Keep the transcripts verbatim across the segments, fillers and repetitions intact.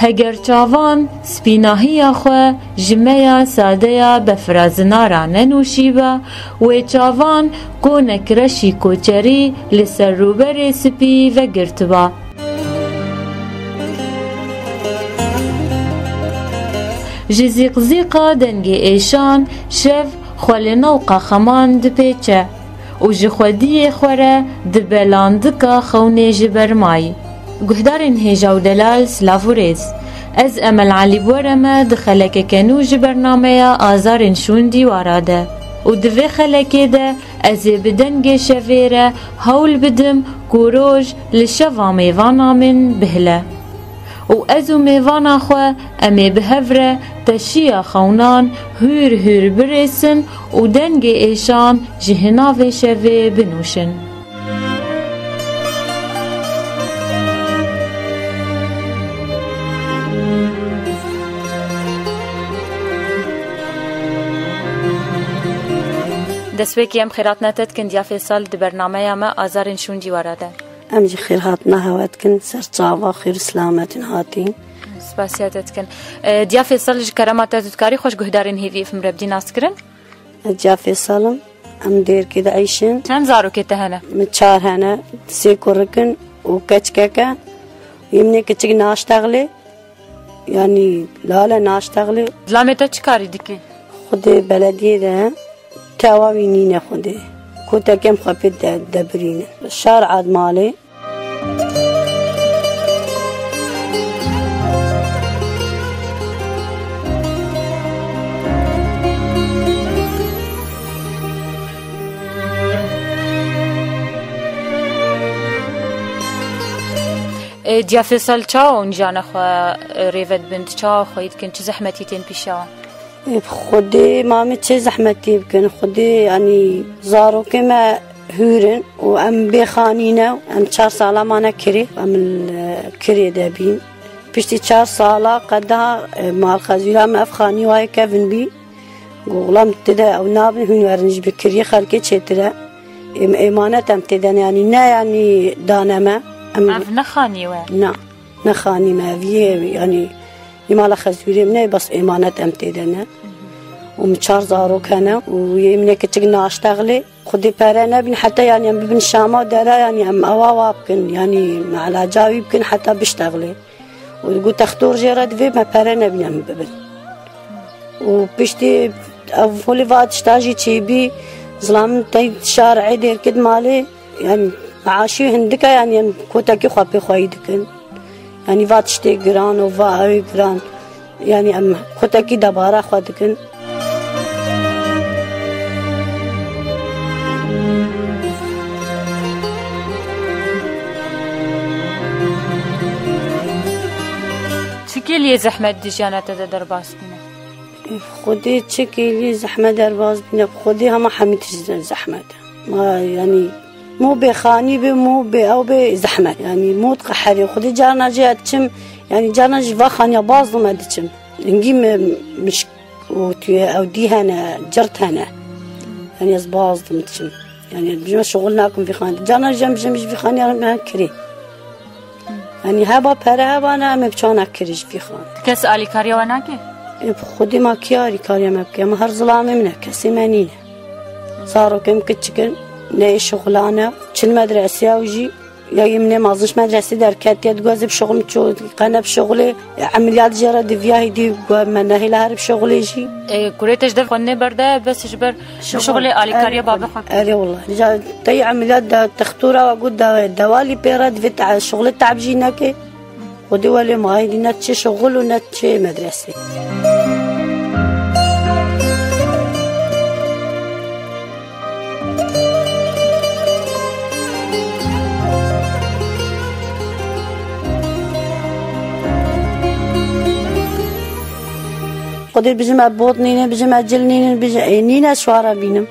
Heger çavan spînahiya xwe ji meya sade ya befira zinara nenûşîba, wê çavan konek reşî koçerî li ser rûberê spî vegirtiba. Ji zîqzîqa dengê êşan şev xwe li newqa xeman dipêçe û ji xwediyê xwe re dibe landika xewnê ji bermayî. Guhdarên hêja û delal, silav û rêz. Ez Emel Elî bi we re me di xelekeke nû ji bernameya Azarên Şûn Dîwara de. Û di vê xelekê de ez ê bi dengê şevê re hewl bidim ku roj li şeva mêvana min bihile. Û ez û mêvana xwe em ê bi hev re teşiya xewnan hûr hûr birêsin û dengê êşan ji hinavê şevê binûşin. Destpêkî em xêrhatina te dikin Diya Fêsal di bernameya me Azarên Şûn Dîwara de. Em jî xêrhatina hewe dikin, ser çava xêr û selamet in hatîn. Spasiya te dikin. E, Diya Fêsal, ji kerema te tu dikarî xwe ji guhdarên hêvî F M re bidî naskirin? Ez Diya Fêsal im, em Dêrkê dieyşin. Çend zarokê te hene? Min çar hene, sê kurik in û keçikeke. Yê min ê kiçik naştexlê, yanî lale naştexlê. Zilamê te çi karî dike? Xwedê belediyê de tewa wî nîne xwedê. Kotekê em xwe pê de, debirînin. Şar Admalê. E, Diya Fêsal, çawa hûn jiyana xwe, e, rêve dibin? Çawa xweyî dikin? Çi zehmetî tên pîşiya wan? Ê, bi Xwedê ma min çi zehmetî bikin? Xwedê, yanî zarokê me hûr in û em bê xanî ne, em çar sala mane kirê, em li kirê de bîn. Piştî çar sala qeda, e, malxezûra me ev xanî wayê kevin bî. Got, "Wela min tê de ew nabin, hûn werin ji bi kiriyê xelkê çêtir e." Êm, êmanet em tê de ne, yanî ne, yanî dane me. Em Ev ne xanî we? Na, ne xanî me, ev yê, yanî yê mala xezûrê min e, bes êmanet em tê de ne. Û min çar zarok hene û yê min ê kiçik naştexlê. Xwedê pere nebîn, heta yanî em bibin şama û dera, yanî em ewa wa bikin, yanî em elaca wî bikin, heta biştexlê. Û digot, "Textor jê re divê me pere nebîne min bibin." Û piştî ev holê va tişta jî çêbî, zilam tey şar ê Dêrkê di malê, yanî meaşî hindik e, yanî em kotekî xwe pê xweyî dikin. Yanî va tiştê giran û va ew ê giran. Yanî em kotekî debara xwe dikin. Çi kêliyê zehmet di jiyana te de derbas bîne? Xwedê çi kêliyê zehmet derbas bîne, Xwedê hema hemî tişt zehmet e. Ma, yanî, mo bê xanî bê, mo bê ew bê zehmet. Yanî, mo diqeherê. Xwedê carna jî ez diçim, yanî, carna jî va xaniya baz dime diçim. Hingî min mişk û tu ew dî hene, cirt hene. Yanî ez baz dim diçim. Yanî ez bijime şixul nakim vî xanî. Carna jî em bijim ji vî xanî em kirê. Yanî heba pere heba ne em ê biçana kirê ji vî xanî. Kes alîkariya we nake? Ê, bi Xwedê ma kî alîkariya me bike? Em her zilamê min e, kesê me nîne. Zarokê min kiçik in, ne ê şixulan e. Çin medresiya û jî Ya yê min ê mezin ji medresê derketiye, digot ez ê bişuxulim, çû qene bişuxulê, emeliyat jê re diviya, hêdî got me nehêle here bişuxulê jî. Ê, kurê te ji dev xwendinê berde, bes ji ber bişuxulê alîkariya babê xwe. Erê wela. Ca tey emeliyat de textora we got de, dewalî pê re divê te, şuxulê te'b jî neke. Xwedê welê ma hêdî ne çê şuxul û ne çê medresê. Xwedê bijim e bot nîne, bijim e cil nîne, bijim e nîne şwara bînim.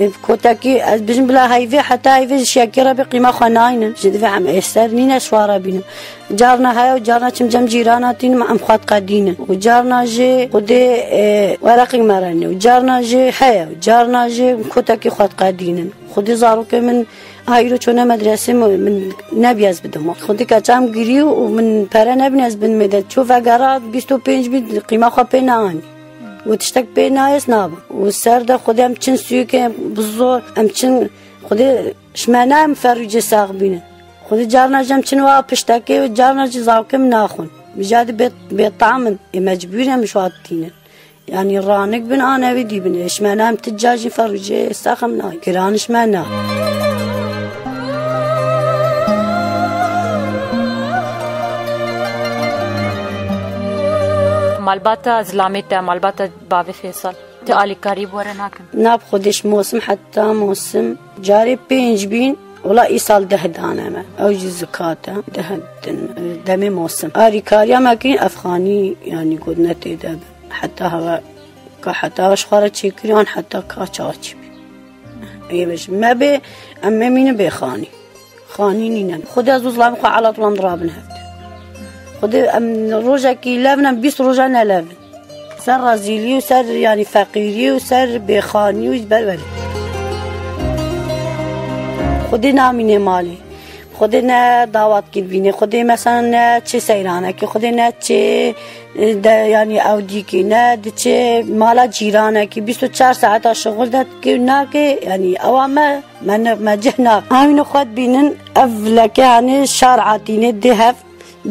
Ê, kotekî, ez bijim bila heyvê, heta heyvê ji şiyekî re bê qîma xwe naynin. Ji divê em ê ser nîne şwara bînin. Carna heye û carna çim cem cîrana tînim, em xwe diqedînin. Û carna jî xwedê, e, wereqî me re nê. Û carna jî heye. Û carna jî kotekî xwe diqedînin. Xwedê zarokê min a îro çûne medresê, min, min nebî ez bidim. Xwedê keça em girî û min pere nebîn ez bidim ê de. Çû vegera bîst û pênc bî qîma xwe pê neanî. Û tiştek pê nayê ez nabim. Û ser de xwedê em çin sûkê bi zor, em çin xwedê ji me nayê em ferûcê sax bînin. Xwedê carna jî em çin wa piştekê û carna jî zarokê min naxwin. Mijadî bê, bêtamin. Ê mecbûr em ji wa tînin. Yanî ranik bin an ewî dî bin. Ê ji me nayê em ti ca jî ferûcê sax em nayê. Giran ji me na. Malbata zilamê te, malbata bavê Fêsal. Ti alîkarî bi we re nakin? Na bi xwedê ji mosim heta mosim carê pênc bîn, wela îsal deh dane me. Ew jî zikat e, deh din me. Demê mosim. Alîkariya me kirin efxanî, yanî got ne tê de bin. Heta heve ka heta ji xwe re çêkiriyan, heta ka çawa çî bî. Ê be ji me bê, em memînin bê xanî. Xanî nîne. Xwedê ez û zilamê xwe elat wela em dirabin hevdî. Xwedê em rojekî levin, em bîst roja nelevin. Ser rezîlî û ser, yanî, feqîrî û ser bêxanî û ji ber werî. Xwedê namîne malê. Xwedê ne dawatkî dibîne. Xwedê mesela ne çê seyranekê. Xwedê ne çê, e, de, yanî, ewdîkî, ne diçê mala cîranekî. Bîst û çar saeta şixul de dike û nake, yanî, ewa me, me ne, me cih nake. Em wîne xwe dibînin, ev leke, yanî, şar atîne dê hev.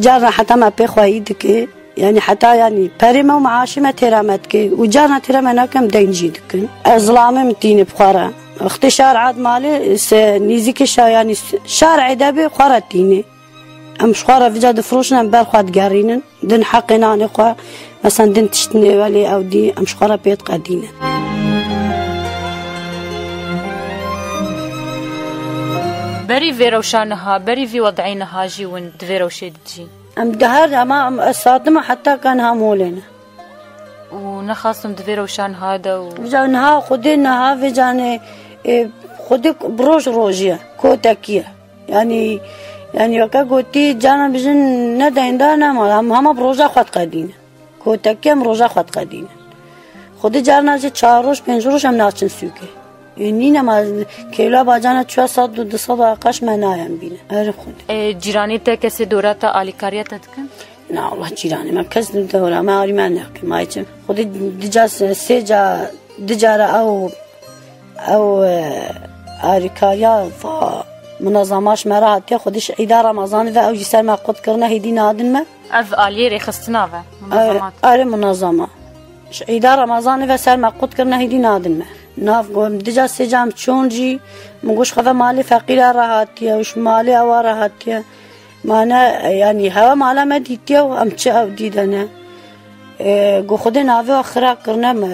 Carna heta me pê xweyî dike. Yanî heta, yanî, perê me û meaşê me têra me dike û carna têra me nake, em deyn jî dikin. Ez zilamê min tîne bi xwe re. Wextê şar ad malê, se, nîzîkê şa-, yanî, şar êde bê xwe re tîne. Em ji xwe re vîca difiroşin, em ber xwe digerînin. Din heqê nanê xwe, mesela din tişt nêwelê ew dî, em ji xwe re pê diqedînin. Berî vê rewşa niha, berî vî wed'ê niha jî hûn di vê rewşê de dijîn? Em di her, ema em, ez satima heta ka niha molê ne. Û nexastim di vê rewşa niha de û Vêca niha xwedê niha vêcanê, e, xwedê bi roj rojî ye, kotekî ye. Yanî, yanî weke gotî, cana bijin ne deyndar ne mal, em hema bi roja xwe diqedînin. Kotekî em roja xwe diqedînin. Xwedê carna jî çar roj, pênc roj em naçin sûkê. Ê, nîne ma kêla bacana çuya sed û du sed aqaş me nayem bîne. Erê xwedê. Ê, cîranê te kesê dora te alîkariya te dikin? Na, wela cîranê me kes di dora me arî me nake. Ma çi? Xwedê dica se-, sê ca, di cara ew, ew, e, alîkariya va munezama ji me re hatiye. Xwedê ji îda Remezanê ve ew jî ser me qut kirine hêdî nadin me. Ev aliyê rêxistina ve, munezemat. Are munezama. Ji îda Remezanê ve ser me qut kirine hêdî nadin me. Nav got, dica sê cam çon jî, min got, ji xwe ve malê feqîra re hatiye û ji malê ewa re hatiye. Mane, yanî, hewa mala me dîtiye û em çi ew dî de ne. E, got, Xwedê navê we xira kirine me.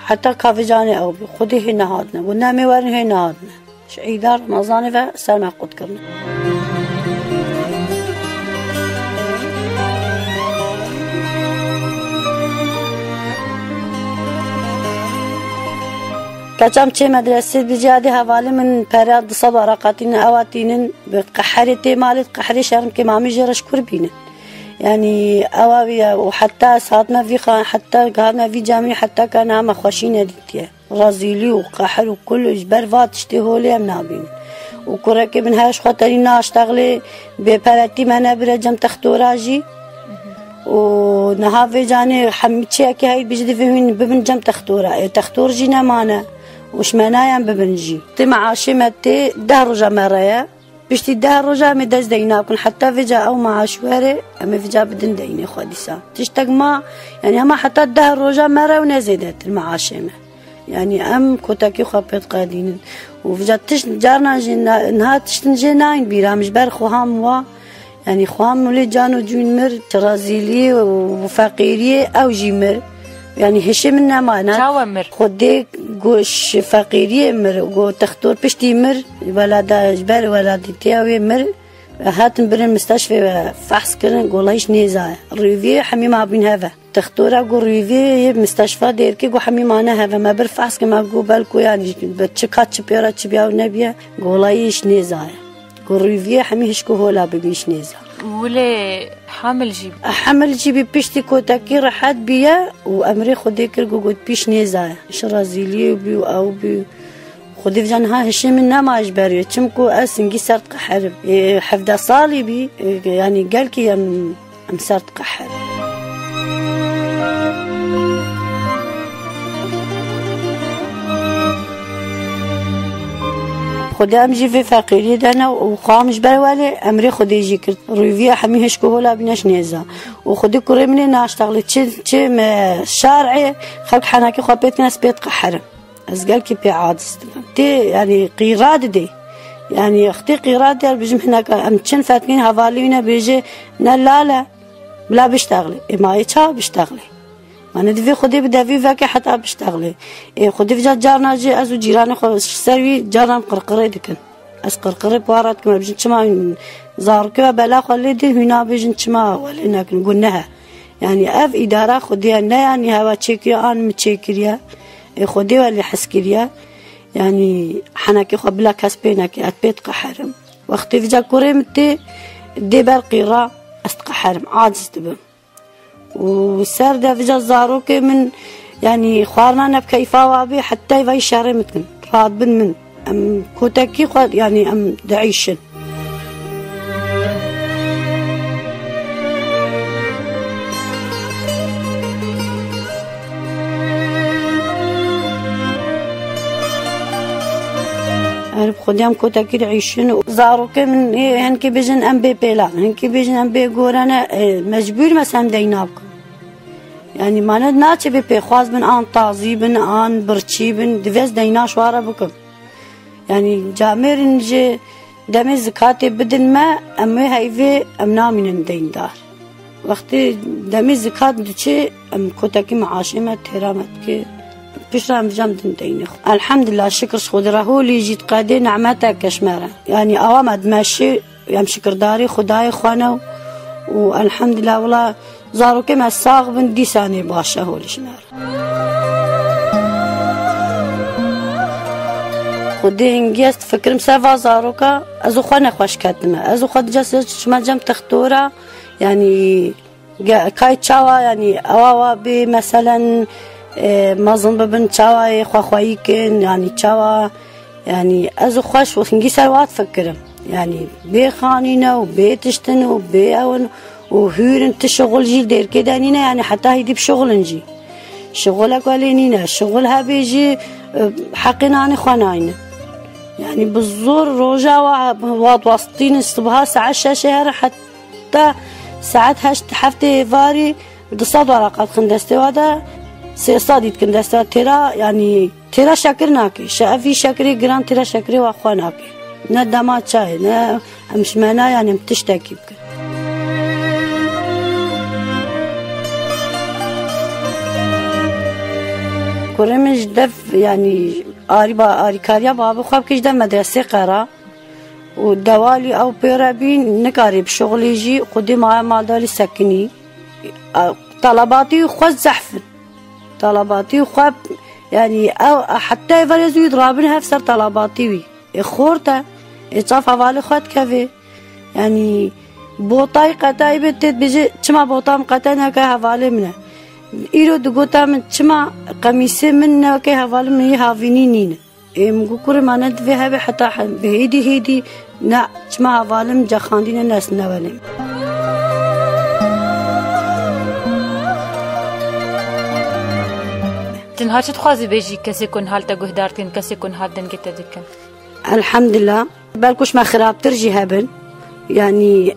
Heta ka vê canê ew bî. Xwedê hê nehatine. Got, ne em ê werin hê nehatine. Ji îda Remezanê ve ser me qut kirine. Keça em çê medresê bi cihadê hevalê min pere du sed wereqa tînin, ewa tînin, bi qeherê tê malê, qeherê şerm kê mamê jê re ji kur bînin. Yanî ewa wî ye û heta ez hatime vî xan-, heta hatime vî camî, heta ka niha me xweşî nedîtiye. Rezîlî û qehr û kul ji ber va tiştê holê em nabînin. Û kurekê min her ji xwe tenî naştexlê, bêperetî me nebire cem textora jî. Û niha vê canê hemî çiyekê heyî bijî divê hûn bibin cem textora. Ê textor jî nemane. Û ji me nayên bibin jî. Tê meaşê me tê deh roja me re ye. Piştî deh roja em ê dest deyna bikin. Heta vêca ew meaş were, em ê vêca bidin deynê xwe dîsa. Tiştek ma, yanî hema heta deh roja me re û ne zêdetir meaşê me. Yanî em kotekî xwe pê diqedînin. Û vêca tişt carna jî na-, niha tiştin jê nayên bîra, em ji ber xwe ham wa, yanî xwe ham wê can û cûn mir, çi rezîlî û feqîriyê ew jî mir. Yanî hişê min nema, ne? Çawa mir? Xwedê got ji feqîriyê mir, got textor piştî mir, welada, ji ber weladîtiya wê mir, hatin birin misteşfê ve fehs kirin, got wela hîç nêzaye. Rêviyê hemî ma bîn heve. Dixtora got, rûviyê yê misteşfa Dêrikê, got, hemî mane heve, me bir fehs kir, me got, belko, yanî, bi çi kat çi pê re çi biya û nebiye, got, wela yê îş nêza ye. Got, rûviyê hemî hişk û hola bibî, îş nêza. Wile hamil jî bî. Hemil jî bî, piştî kotekî rehet bîye û emrê Xwedê kir, got, got, pîş nêza ye. Ji rezîliyê bî û ew bî. Xwedê vêca niha hişê min nema ji ber wê. Çimku ez hingî ser diqeherim. Ê, hevdeh salî bî, ê, yanî gelkî em, em ser diqeherin. Xwedê em jî vê feqîriyê de ne û xwe em ji ber welê emrê Xwedê jî kir. Rûvîya hemî hişk û hola bîne ji nêza. Û Xwedê kurê min ê naştexlê çi, çi me şar'ê xelk henekê xwe pê dikin, ez pê diqeherim. Ez gelkî pê aciz dibim. Tê, yanî, qîra didê. Yanî, wextê qîra diyar bijim hineka, em çin fetkên hevalî wî ne bêje, ne lale, bila biştexlê. Ê, ma yê çawa biştexlê? Ma ne divê Xwedê bi devî veke heta biştexlê. Ê, Xwedê vêca carna jî ez û cîranê xwe ji ser wî carna em qirqirê dikin. Ez qirqirê bi wan re dikim, em bijin çima zarokê we bela xwe lê din, hûn nabêjin çima we lê nekin, got nehe. Yanî ev îdara Xwedê ye, ne yanî hewa çêkiriye an min çêkiriye. Ê, Xwedê we lê hez kiriye. Yanî henekê xwe bila kes pê neke, ez pê diqeherim. Wextê vêca kurê min tê, dê ber qîra, ez diqeherim, aciz dibim. Û ser de vêca zarokê min, yanî xwarina ne bi keyfa wa bê, heta vay şerê min dikin. Radibin min. Em kotekî xwe, yanî em diîşin. Erê bi Xwedê em kotekî diîşin û zarokê min ê hinkî bêjin em bê pêlan, hinkî bêjin em bê gorene, e, mecbûr me sem deyna bikin. Yanî mane naçe bê pêxwaz bin, an tazî bin, an birçî bin, divê ez deyna ji wa re bikim. Yanî camêrin ji demê zikatê bidin me, em wê heyvê em namînin deyndar. Wextê demê zikat diçe, em kotekî meaşê me têra me dike, piştre em vêca em din deynê xwe. Elhamdulillah, şikir ji Xwedê re, holê jî diqedê, nimetek e ji me re. Yanî awa me dimeşê, em şikirdarî Xwedayê xwe ne û elhamdulillah, wela zarokê me sax bin, dîsanê baş e, holê ji me re. Xwedê hingî ez difikirim ser va zaroka, ez û xwe nexweş ketime. Ez û xwe dice çima cem textora, yanî ge-, kay çawa, yanî ewa wa bê, meselen, e, mezin bibin, çawa ê xwexweyî kin, yanî çawa, yanî ez û xwe ji hingî ser wa difikirim. Yanî bê xanîne û bê tiştin û bê ewin û hûrin, ti şixul jî li Dêrikê de nîne, yanî heta hêdî bişixulin jî. Şixulek welê nîne. Şixul hebê jî, e, heqê nanê xwe nayne. Yanî bi zor roja wa, wa diwastînin sibha saet şeşê here heta saet heşt heftê êvarî du sed waraqa dixin destê wa de, sê sed dikin destê wa, têra, yanî têra şekir nake. Şe-, ev vî şekirê giran têra şekirê wa xwe nake. Ne dema çayê, ne em ji me ne, yanî em tiştekî bikin. Kurê min ji dev, yanî arî ba-, arîkariya babê xwe bike ji dev medresê qera û dewalî ew pê re bî, nikarê bişixulê jî, xwedê maye mal de lê sekinî. Ew, telebatî xwe zehf in. Telebatî xwe, yanî ew, heta êvarê ez û wî dirabin hev ser telebatî wî. Ê xort e, ê çav hevalê xwe dikeve. Yanî botayî qetayî bê tê dibêje, çima bota min qete neke hevalê min e. Îro digota min, çima qemîsê min neke hevalê min yê havînî nîne. Ê min got, kurê ma ne divê hebe heta he-, bi hêdî hêdî ne, çima hevalê min cexandî ne, ne ez newelê. Ti niha çi dixwazî bêjî kesê ku niha li te guhdar dikin, kesê ku niha dengê te dikin? Elhamdulillah. Belku ji me xirabtir jî hebin. Yanî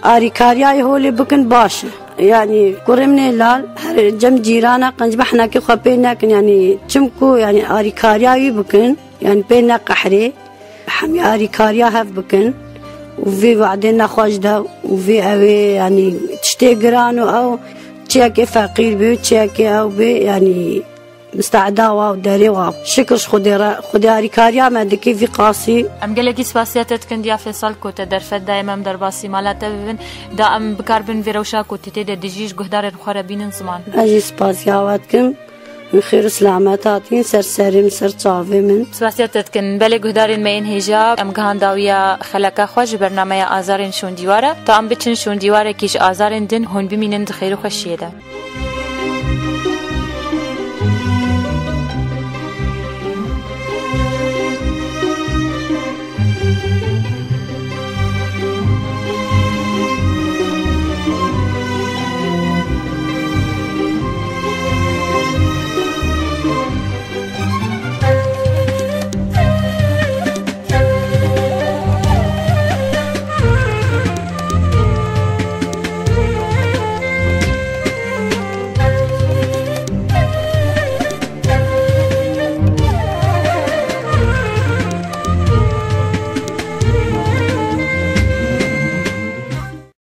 arîkariyayê holê bikin baş e. Yanî kurê min ê lal her cem cîrana qenc be hinekê xwe pê nekin. Yanî çimku, yanî arîkariya wî bikin. Yanî pê neqehrê. Hemî arîkariya hev bikin. Û vê we'dê nexweş de û vê ew ê, yanî tiştê giran û ew çiyekê feqîr bê, çiyekê ew bê, yanî Mistehda wa û derê wa. Şikir ji Xwedê re, Xwedê harîkariya me dike vî qasî. Em gelekî spasiya te dikin diya Fêsal ku te derfet daye me em derbasî mala te bibin, da em bikarbin vê rewşa ku tu tê de dijî ji guhdarên xwe re bînin ziman. Ez jî spasiya we dikim. Min xêr û selamet hatin ser serê min, ser çavê min. Spasiya te dikin. Belê guhdarên me yên hêja, em gihan dawiya xeleka xwe ji bernameya azarên şûndîwar e. Ta em biçin şûndîwarekî ji azarên din hûn bimînin di xêr û xweşiyê de.